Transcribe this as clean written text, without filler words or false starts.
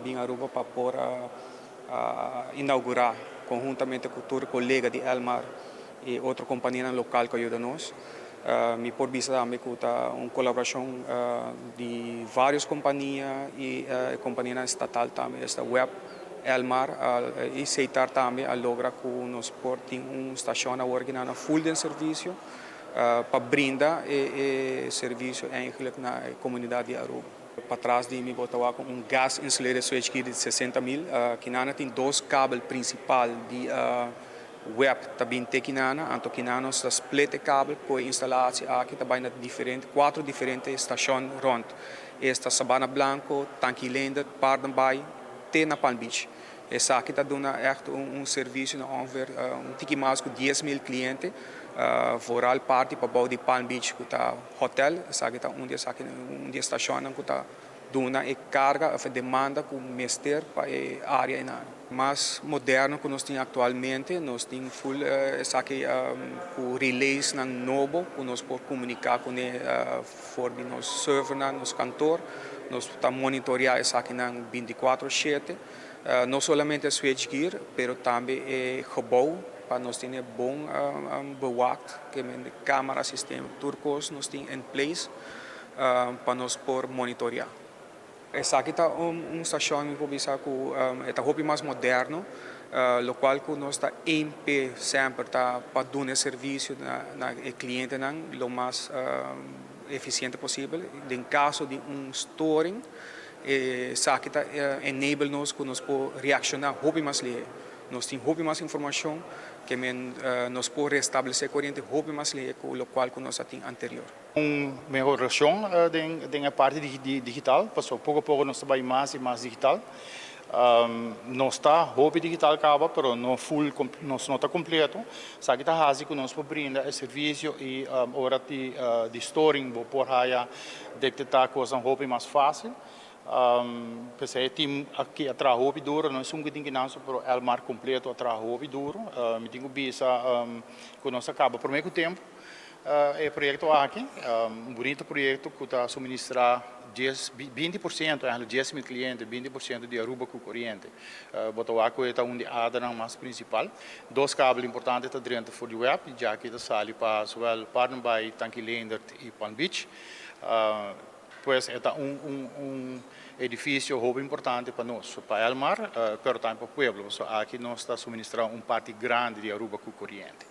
bin Aruba pa por inaugura conhuntamente cu tur colega di Elmar y otro compania local cu a yuda nos. Mi por bisa tambe cu ta un colaboracion di varios compania y compania estatal tambe, esta WEB, Elmar y Setar tambe a logra cu nos por tin un stacion awor na full di servicio pa brinda e servicio eigenlijk na comunidad di Aruba. Patras di mi bo ta wak un gas insulated switchgear di 60 mil, akinan tin dos kabel principal di WEB tambe te akinan, anto akinan nos ta split e kabel cu e instalatie aki tambe na diferente, cuater diferente stacion rond. Esta Sabana Blanco, Tanki Leendert, Paardenbaai, te na Palm Beach. Esaki ta duna echt un servicio na ongeveer un tiki mas cu 10 mil cliente, vooral parti pabou di Palm Beach cu ta hotel, esaki ta un di e stacion cu ta duna e carga of demanda cu mester pa e area ey. Mas moderno cu nos tin actualmente, nos tin full esaki cu relays nan nobo, cu nos por comunica cu ne for di nos server na nos kantoor, nos ta monitorea esaki nan 24/7, no solamente switchgear, pero tambe e gebouw pa nos tin bon bewaakt, cu camera systeem, tur cos nos tin in place pa nos por monitorea. Esaki ta un stacion cu bisa cu ta hopi mas moderno, locual cu nos ta aim semper ta pa duna servicio na cliente nan lo mas eficiente posibel. Den caso di un storing, esaki ta enable nos cu nos por reacciona hopi mas lihe. Nos tin hopi mas informacion cu men, nos por restablece coriente hopi mas lihe cu locual cu nos tin anterior. Un mehoracion den parti di digital, paso poco poco nos ta bay mas y mas digital. Nos ta hopi digital caba, pero no full, nos no ta completo. Esaki ta haci cu nos por brinda e servicio y ora di storing bo por haya detecta cos hopi mas facil. Pues e team aki a traha hopi duro, no ta un cu tin cu nan, pero Elmar completo a traha hopi duro. Mi tin cu bisa cu nos a caba prome cu tempo e proyecto aki, un bunita proyecto cu ta suministra 10, 20%, eigenlijk 10 mil cliente, 20% di Aruba cu coriente. Bo ta wak ta un di e mas principal. Dos kabel importante ta drenta for di WEB, ya cu ta sali pa zowel Paardenbaai, Tanki Leendert y Palm Beach. Pues ta un edificio hopi importante pa nos, pa Elmar, pero tambe pa pueblo. So, aki nos ta suministra un parti grandi di Aruba cu coriente.